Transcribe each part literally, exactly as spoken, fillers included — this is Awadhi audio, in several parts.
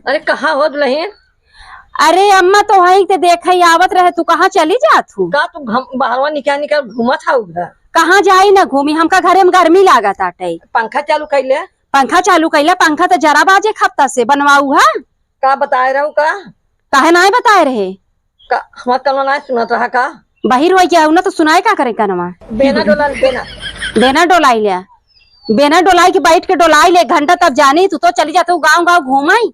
अरे, कहाँ हो दुलहिन? अरे अम्मा, तोहई ते देखइ आवत रहे, तू कहाँ चली जात हू? का तू घम-, बहरवा निकाल निकाल घूमत हऊ घर? कहाँ जाई ना घूमी, हमका घरे में गर्मी लागत आटे। पंखा चालू कइले? पंखा चालू कइले, पंखा त जरा बाजे एक हफ्ता से बनवाऊ है। का बताए रहू का? काहे नाय बताए रहे? का हमार कनो नाय सुनत रहा का? बहिर होई के आऊ ना तो सुनाए का करे कनवा? बेना डोला, बेना। बेना डोलाई ले, बेना डोलाई के बैठ के डोलाई ले एक घंटा, तब जानी तू तो चली जात हू गाँव गाँव घूमई।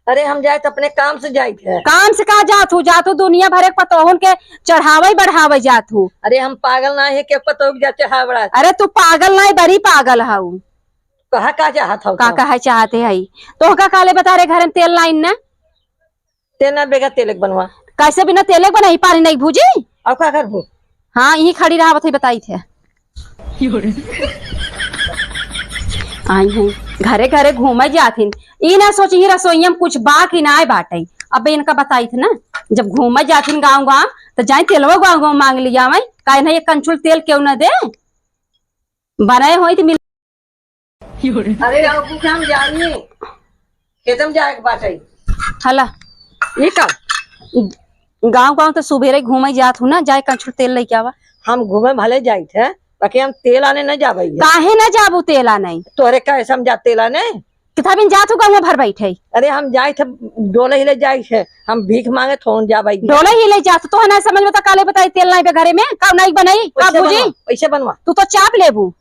अरे हम जाइत अपने काम से जाइत है। काम से का जात हू? जात हू दुनिया भर एक पतोहन के चढ़ावइ बढ़ावइ जात हू। अरे हम पागल ना है कि पतोह के जा चढ़ावइ बढ़ावइ। अरे तू पागल ना है, बड़ी पागल हऊ। कहा का चाहत हऊ का तो? कहा चाहते हई? तोहका काले बता रहे घर में तेल लाइन ना? तेल ना, बेगर तेल एक बनवा। कैसे बिना तेल एक बनाई, पानी नहीं भूजी? और का करबू? हाँ, यहीं खड़ी रहा, बतई बताई थे। आई हैं, घरे घरे घूमे जाथिन, ई ना सोची ही रसोईया में कुछ बा कि नाय बाटे। अब इनका बताई थे ना, जब घूमे जाथिन गाँव गाँव, तो जाए तेलवा गाँव गाँव मांग लिया, मैं काहे ना ये कंचुल तेल क्यों ना दे, बनाए होई तो मिल। अरे, अब के हम जानी, खेतम जाए के बाटे। हला। ई का? गाँव गाँव तो सुबेरे घूमे जात हूँ ना, जाए कंचुल तेल लेके आवा। हम घूमे भले जाइत है, बाकी हम तेल आने न जाबे है। काहे न जाबू तेल आने? तोहरे का समझा तेल आने? कितना बिन जात हूँ गाँव भर बैठे। अरे, हम जाइत है, डोले ही ले जाइत है, हम भीख मांगे थोन जाबे है। डोले ही ले जात, तो है ना समझ में तो काले बताई, तेल नहीं बे घरे में, का नहीं बनाई, का वैसे भूजी? बनवा, वैसे बनवा। तू तो चाप लेबू।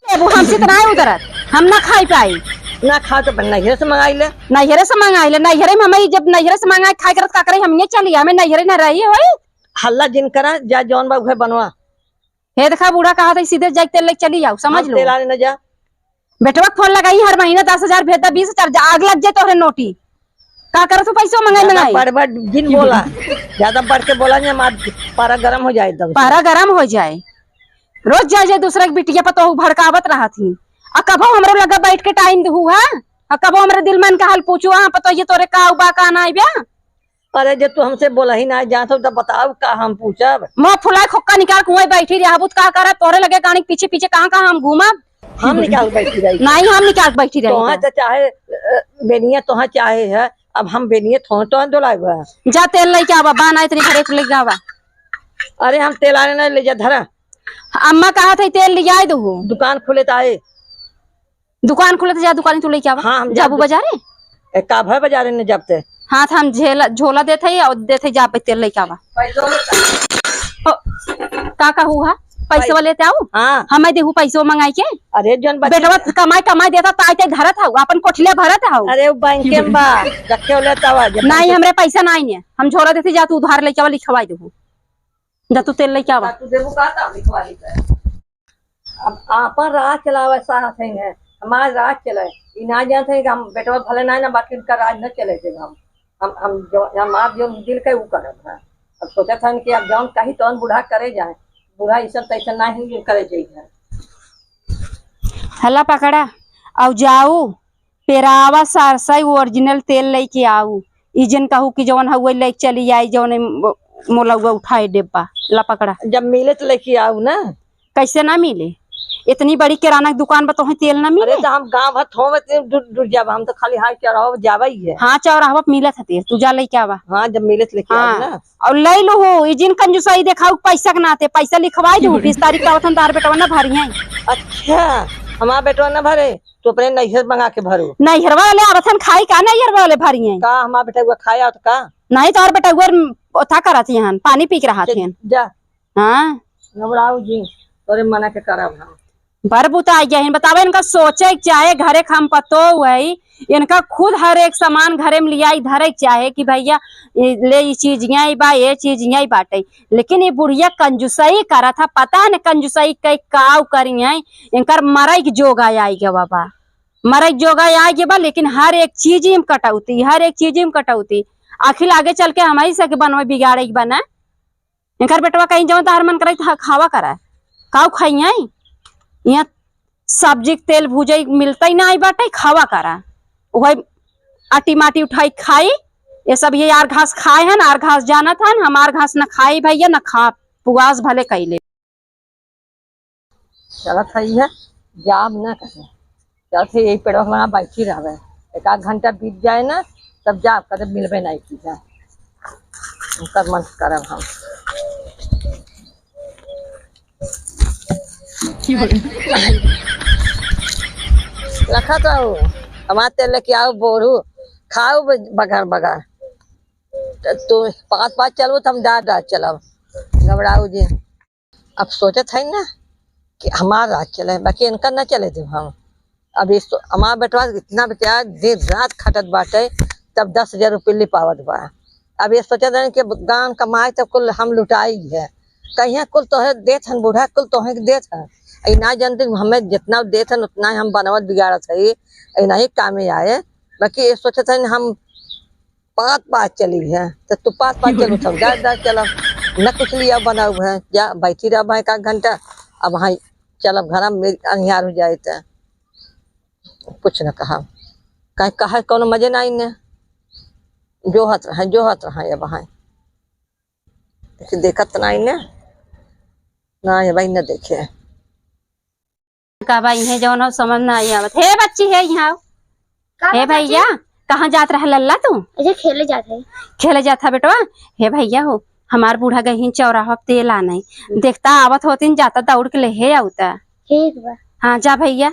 लेबू हमसे तो नाय उतरत, हम ना खाई पाई। ना खा तो अपन नैहरे से मंगाई ले। नैहरे से मंगाई ले, नैहरे में हम जब नैहरे से मंगाई खाई करत का करे, हम ये चली, हमें नैहरे ना रही होई। हल्ला जिन करा, जा जौन बा उहे बनवा। हे देखा बूढ़ा कहा था सीधे जाके तेल लेके चली जाओ, समझ हम लो। तेल आने न जा। बेटवा फोन लगाई, हर महीना दस हजार भेज दा, बीस हजार, जा आग लग जाए तोहरे नोटी। का करत हो पैसो मंगाई ज्यादा मंगाई? बढ़ बढ़ जिन बोला, ज्यादा बढ़ के बोला नहीं, हमार पारा गरम हो जाए एकदम से। पारा गरम हो जाए। रोज जाए जाए दूसरा के बिटिया पतोह भड़कावत रहत ही। आ कबो हमरो लगा बैठ के टाइम देहू है? आ कबो हमरे दिल मन का हाल पूछू, हाँ पतोह ये तोरे का बा का ना बा? अरे, जब तू हमसे बोला ही ना जात हो, तब बताओ का हम पूछब? मुँह फुलाए खोक्का निकाल के वहीं बैठी रहबू, त का करब? तोरे लगे गाड़ी के पीछे पीछे कहाँ कहाँ हम घूमब? हम निकाल के बैठी रही। नहीं, हम निकाल के बैठी रही तोहाँ है। तो चाहे, अ, बेनिया तोहाँ चाहे है, अब हम बेनिया थोड़े तोहाँ डोलाए बा। जा तेल लेके आवा, बा ना इतनी भरे लेके आवा। अरे, हम तेल आने ना ले जा धरा। अम्मा कहा था तेल ले आए दो। दुकान खुले त आए। दुकान खुले त जा, दुकान तू लेके आवा। हाँ, हम जाबू जाब बाजारे? ए, का भय बाजारे ने जाबते? हाँ, त हम झेला, झोला देत हई और देत हई, जा पे तेल लेके आवा। ओ, का कहू हा? पैसवा लेते आऊ? हाँ। हमें देहू पैसवा मंगाई के? अरे, जौन बच्चे बेटवा कमाई, कमाई देता, ताई ते धरत हऊ, अपन कोठिले भरत हऊ। अरे, वो बैंक में बा, रखे हो लेता हुआ, जब नहीं, हमरे पैसा नहीं है, हम झोला देते, जा तू उधार लेके आवा, लिखवाई देहू। जा तू तेल लेके आवा। तू देबू का, तब लिखवा लेते। अब आपन राज चलावे साहत हइन है, हमार राज चले। ई ना जानत हइन कि हम बेटवा भले ना, ना, बाकी इनका राज न चले देब हम। हम, हम जो, हमार जो दिल के ऊ करब है। अब सोचत हन कि अब जौन कही तौन बूढ़ा करे जाए, बूढ़ा ऐसन तैसन ना ही करे जाई है। हला पकड़ा, अउ जाऊ, पेरावा सरसई original तेल लेके आऊ। ई जन कहू कि जौन हउवे लेके चली आई, जौन मो-, मोलौवा उठाए डेब्बा। ला पकड़ा। जब मिले त लेके आऊ ना। कैसे ना मिले? इतनी बड़ी किराना की दुकान बा, तोहे तेल ना मिले? अरे, तो हम गाँव भर थोवे ते दूर, दूर जाब, हम तो खाली हाई चौराहा जाबे ही है। हाँ, चौराहा पे मिलत है तेल, तू जा लेके आवा। हाँ, जब मिले त लेके आऊ हाँ। ना। और ले लो हो, ई जिन कंजूसाई देखाऊ पैसा के नाते, पैसा लिखवाई दू, बीस तारीख का आवत हन, तार बेटवा ना भरी हैं। अच्छा, हमार बेटवा ना भरे? तू अपने नैहर मंगा के भरो। नैहरवा वाले आवत हन खाई का, नैहरवा वाले भरी हैं। का हमार बेटवा खाए आवत का? नहीं, तोहर बेटवा ओथा करत हन, पानी पी के रहत हन। जा। हाँ। घबराऊ जी, तोरे मना के करब हम। बर बुता आ गया हन, बतावे इनका सोचे के चाहे, घरे के हम पतो हुई, इनका खुद हर एक सामान घरे में लियाई धरे के चाहे कि भैया, ये ले, ये चीज यहीं बा, ये चीज यहीं बाटे। लेकिन ये बुढ़िया कंजूसई करत ह, पता न कंजूसई कई काव करी है, इनकर मरई के जोगा आई गवा बा, मरई के जोगा आई गवा बा। लेकिन हर एक चीज में कटौती, हर एक चीज में कटौती। आखिर आगे चल के हमही से के बनवे बिगाड़े के बना। इनकर बेटवा कहीं जवन तहार मन करे त खावा करा, काव खाई है? यहाँ सब्जी के तेल भूजे मिलते ही ना आई बाटे, खावा करा। वही आटी माटी उठाई खाई, ये सब ये आर घास खाए हन, आर घास जानत हन, हम आर घास न खाई भैया, न खा, पुआस भले कैले। चलत है ये, जाब न कहे, चलत है यही पेड़वा के लगा बैठी रहबे, एक आध घंटा बीत जाए ना, तब जा, कदे मिलबे नहीं की है। उनकर मन करब हम। रखा तो हमार तेल लेके आओ बोरू, खाओ ब-, बगर बगर। त तू पात पात चलबो, त हम डार डार चलब, घबराऊ जी। अब सोचत है ना कि हमार राज चले, बाकी इनका ना चले देब हम। अब ये सो-, हमार बेटवा इतना बेचारा दिन रात खटत बाटे, तब दस हजार रुपये ले पावत बा। अब ये सोचत है कि गान कमाए तो कुल हम लुटाई है, कहिया कुल तोहे देत हन बूढ़ा, कुल तोहे के देत हन। ई ना जानते हमें जितना देत हन उतना ही हम बनावत बिगाड़त है, ई नहीं कामे आए। बाकी ये सोचत है हम पात पात चली है, तो तू पात पात चलो, सब डर डर चलो, न कुछ लिया बनाऊ है, जा बैठी रह भाई का घंटा, अब भाई चलब घर में, अंधियार हो जाए तो कुछ न कहा, कहीं कहा कोनो मजे ना इन्हें, जो हत रहे, जो हत रहे अब भाई, देखत ना इन्हें, ना ये भाई न देखे। का बा इहे जौन हो समझ ना आई आवत। हे बच्ची, हे यहाँ आओ। का हे बा भैया, चाची? कहाँ जात रहा लल्ला तू? अरे खेले जात है। खेले जात है बेटवा? हे भैया हो, हमार बूढ़ा गहिन चौराहा पे तेल आने। हम्म। देखता आवत होतिन, जाता दौड़ के लेहे आउता। ठीक बा। हाँ जा भैया,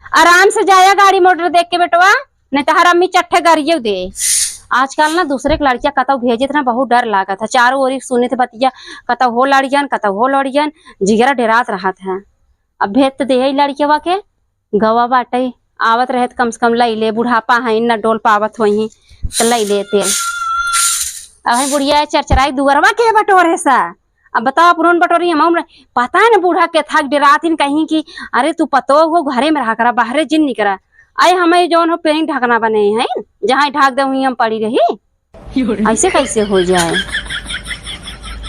आराम से जाया गाड़ी मोटर देख के बेटवा, नहीं तो हर अम्मी चट्ठे गरियो दे। आजकल ना दूसरे के लड़किया कतौ भेजे थे ना, बहुत डर लागत है। चारों ओरी सुने थे बतिया, कतौ हो लड़ियन, कतौ हो लड़ियन, जिगरा डेरात रहत है। अब भेज तो दे ही लड़िकवा के, गवा बाटे, आवत रहे त कम से कम लई ले, बुढ़ापा है, न डोल पावत होई, त लई ले तेल। अब है बुढ़िया चरचराई दुअरवा के बटोरे सा। अब बताओ, पुरन बटोरी हम उम्र, पता है ना, बूढ़ा के थाक डेरात इन कहीं कि अरे तू पतो हो, घरे में रहा करा, बाहरे जिन निकरा। आए हमें जौन हो पेनी ढकना बने हैं, जहाँ ढाक दे वहीं हम पड़ी रही। ऐसे कैसे हो जाए?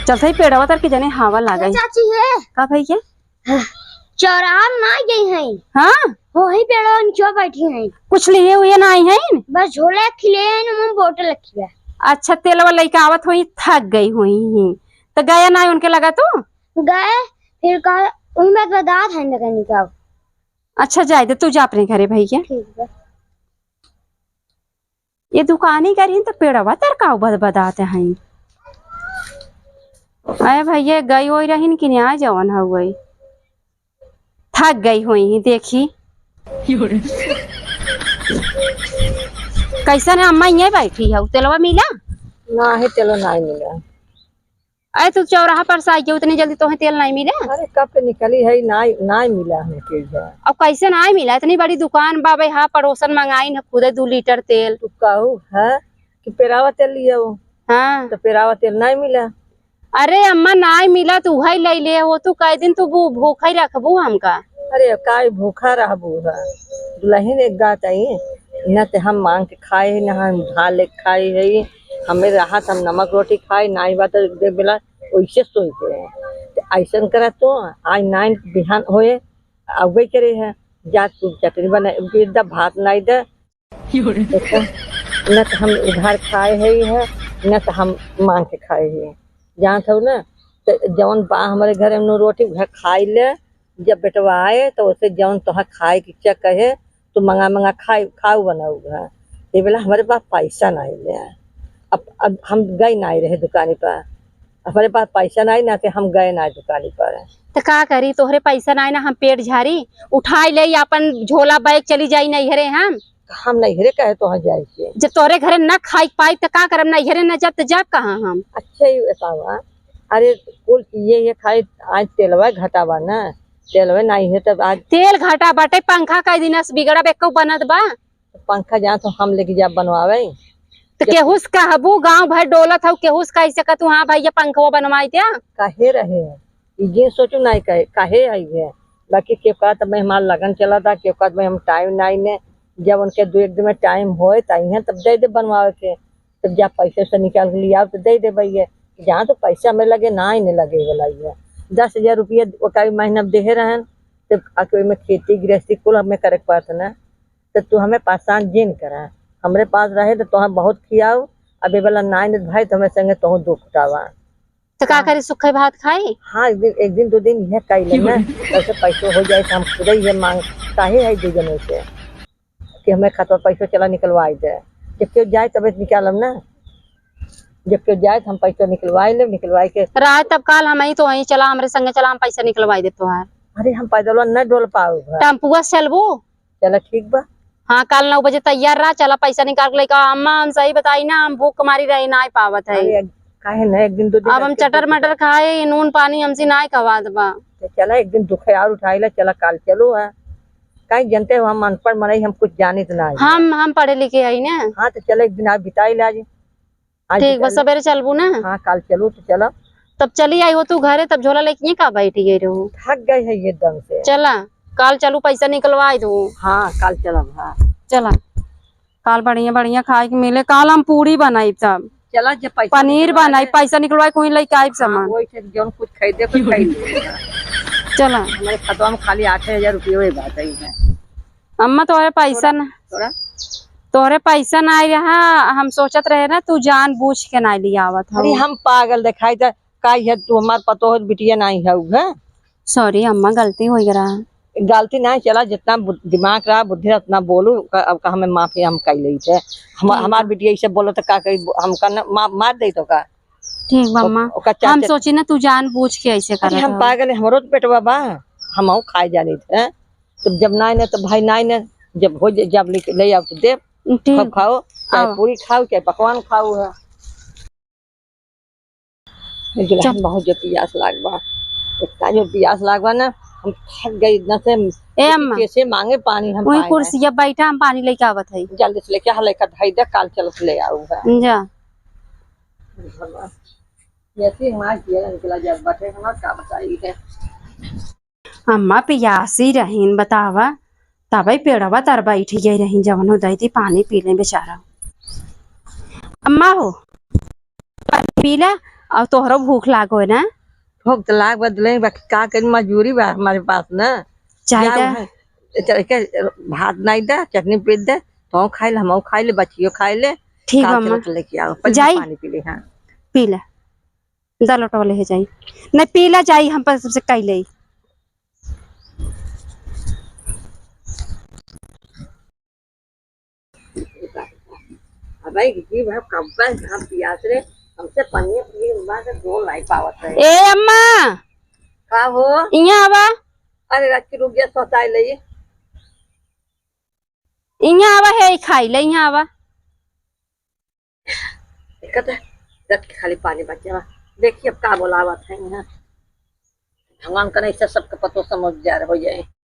चलते ही पेड़वा तर के जने हवा लागे। चाची है। का भैया? चौराहा में ना गई हैं। हाँ? वही पेड़वा नीचे बैठी हैं। कुछ लिए हुए ना आई हैं? बस झोला खिले हैं, मुंह बोतल रखी है। अच्छा, तेलवा लेके आवत हुई, थक गई हुई हैं। तो गया ना उनके लगा तू? गए, फिर कहा, उनमें तो दांत है ना कहीं का। अच्छा, जाए दे, तू जा अपने घरे भैया। ठीक है। ये दुकानी करिन तो पेड़वा तर का बदबदात हैं। अरे भैया, गई होई रहिन कि ना जवन हो गई, थक गई होई ही, देखी। कैसन है अम्मा, यहीं बैठी है, तेलवा मिला? ना है, तेलवा नहीं मिला। अरे, तू चौराहा पर से आई के उतनी जल्दी तोहे तेल नाई मिले? अरे, कब के निकली है, नाई, नाई मिला हमके इधर। अब कैसे नाई मिला? इतनी बड़ी दुकान बा भाई, हाँ, पड़ोसन मंगाइन है खुदे दू लीटर तेल। तू कहू है कि पेरावा तेल लियो। हाँ। तो पेरावा तेल नाई मिला। अरे अम्मा, नाई मिला, तू उहई लई ले हो, तू कई दिन तू भू-, भूखा ही रखबू हमका। अरे, काहे भूखा रहबू है? दुलहिन एक गात आई, न ते हम मांग के खाए है, न हम उधार लेके खाए है। हमें रहत हम नमक रोटी खाए, नाई बात एक बेला ओइसे सोई के रहे। त अइसन करा तो आज नाई बिहान होए, अउबे करे है, जा तू चटनी बना, एकदम भात नाई दे। देखो, न त हम उधार खाए है, है, न त हम मांग के खाए है। जानत हऊ ना, त जवन बा हमरे घरे में रोटी, उहे खाई ले, जब बेटवा आए, तो उसे जौन तोहा खाए के इच्छा कहे, तू मंगा मंगा खाई, खाऊ बनाऊ है। ये बेला हमरे पास पैसा नाई ले। अब, अब हम गई नाई रहे दुकानी पर, हमरे पास पैसा नाई ना, ते हम गए नाई दुकानी पर। तो का करी, तोहरे पैसा नाई ना, हम पेट झारी, उठाई ले अपन झोला बैग चली जाई नैहरे हम। हम नैहरे कहे तोहा जाए के? जब तोहरे घरे ना खाई पाई, तो का करब, नैहरे ना जब, तो जब कहाँ हम? अच्छा, ये बतावा, अरे, कुल ये, ये खाई, आज तेलवा घाटा बा ना, तेलवे नाई है तब आज। तेल घाटा बाटे, पंखा कई दिन से बिगड़ा बा, एको बनत बा? पंखा जहाँ तो हम लेके जा बनवावे। तो केहू से कहबू, गाँव भर डोलत हऊ, केहू से कह सकत हूँ, "हाँ भैया, पंखवा बनवाई द्या"? काहे रहे? ई जिन सोचू नाई कहे, काहे आई है? बाकी केहू कहत भाई हमार लगन चला था, केहू कहत भाई हम टाइम नाई ने, जब उनके दो एक दिन में टाइम होए त आई हैं, तब दे दे बनवावे के। तब जा पैसे से निकाल के लियाओ तो दे दे भैया। जहाँ तो पैसा में लगे, ना ही नहीं लगे वाला ही है। दस हजार रुपया ओका महीना में देहे रहन, तब आके में खेती गृहस्थी कुल हमें करे के पड़त ना, तो तू हमें परेशान जिन करा। हमरे पास रहे तो तोहर बहुत खियाओ, अब ये वाला ना ही नहीं भाई, तो हमें संगे तोहू दुख उठावा। तो का हाँ। करी, सूखे भात खाई? हाँ, एक दिन, एक दिन, दो दिन यह कई लेना, कैसे पैसों हो जाए तो हम खुद ही ये मांग, काहे है दो जनों से। कि हमें खतवा पैसा चला निकलवाई दे। जब केहू जाए तबे त निकालब ना, जब केहू जाए त हम पैसा निकलवाइ लेब, निकलवाइ के। रहे तब काल हमहीं तो हई, चला हमरे संगे चला, हम पैसा निकलवाइ देब तोहार। अरे हम पैदलवा न डोल पाउब। टेम्पुआ से चलबू? चला ठीक बा। हाँ, काल नौ बजे तैयार रहा, चला पैसा निकाल के लइके आ। अम्मा, हम सही बताई ना, हम भूख के मारी रही नाहीं पावत है। अरे, काहे ना, एक दिन दो दिन अब हम रख के चटर दे मटर दे। खाए, नून पानी हमसे नाहीं खवात बा। तो चला एक दिन दुख है और उठाई ला, चला काल चलो है। काहे जनते हो, हम अनपढ़ मनई, हम कुछ जानित ना है। हम, हम पढ़े लिखे हई ना। हाँ, तो चला एक दिन आप बिताई ला आज। आज ठीक बा, बिताई ला। सबेरे चलबू ना? हाँ, काल चलो तो चला। तब चली आई हो तू घरे, तब झोला लेके का बैठ गई रहू? थक गई है ये दम से। चला, काल चलू, पैसा निकलवाई दू। हाँ, काल चलब, हाँ। चला, काल बढ़िया बढ़िया खाए के मिले। काल हम पूरी बनाई सब, चला, जब पैसा पनीर निकलवा बनाई, दे। पैसा निकलवाई, कोई लेके आइब हाँ, सामान। वही से जौन कुछ खरीदे, कुछ खरीद ले। चला। हमारे खतवा में खाली आठ हजार रुपये वही बात आई है। अम्मा, तोहरे पैसा थोड़ा, ना, थोड़ा। तोहरे पैसा ना आई रहा, हम सोचत रहे ना, तू जान बूझ के ना लियावत हो। अरे, हम पागल दिखाई दे, का है तू हमार पतोह बिटिया नाहीं है, है? Sorry अम्मा, गलती होइ गया। गलती नाहीं, चला, जितना बु-, दिमाग रहा, बुद्धि रहा, उतना बोलू। का, अब का हमें माफी हम कई लेई थे। हम, ठीक हमार बा। बिटिया ऐसे बोलो तो का करी, हमका न, मा-, मार दे तो का? ठीक बा ओ-, अम्मा। ओका चाचा हम सोची ना तू जान बूझ के ऐसे अरे, करत हम हो। पागल है, हमरो तो पेटवा बा, हमहू खाए जानी थे। तो जब नाहीं ना, तो भाई नाहीं ना, जब हो जाए, जब ले, ले आओ तो दे। ठीक। खाओ, खाओ, चाहे आओ। पूरी खाओ, चाहे पकवान खाओ है। एक गिलास चल। बहुत जोर पियास लाग बा। इतना जोर पियास लाग बा ना, हम थक गई इतना से। ए अम्मा, कैसे मांगे पानी हम वही पाए ना। कुर्सिया बैठा, हम पानी लेके आवत है। जल्दी से लेके आ, लेकर धई दे, काल चलो से ले आऊ है। जा। जैसे ही माँ जिया निकला जब बटे हमार का बताई है। अम्मा पियासी रहीन, बतावा, तबे पेड़वा तर बैठ गई रहीन, जवन हो दई थी पानी पी ले बेचारा। अम्मा हो, पानी पी ले, और तोहरो भूख लागो है ना? भूख तो लाग बदले, बाकी का करी, मजबूरी बा हमारे पास ना। चाहे जाओ तो है, चल के भात नाई दे, चटनी पीस दे, तो खाई ले, हम खाई ले, बच्चियों खाई ले, ठीक काल बा चलो अम्मा। तो लेके आओ, पहले जाई? पानी पी ले, हाँ। पी ले। दा लोटवा ले जाई। नहीं, पी ला जाई, हम पर सबसे कई लेई। अबे, जी भाई, कब से हम पियास रे, हमसे पनिया पी, हम से दो लाई पावत रहे। ए अम्मा! का हो? इहाँ आवा। अरे, रख के रुक जा, सोताई ले। इहाँ आवा, हे, खाई ले, इहाँ आवा। देखत है, रख के खाली पानी बचे बा। देखी अब का बोलावत है यहाँ। भगवान करे ऐसा सबके पतो समझ जा हो जाए।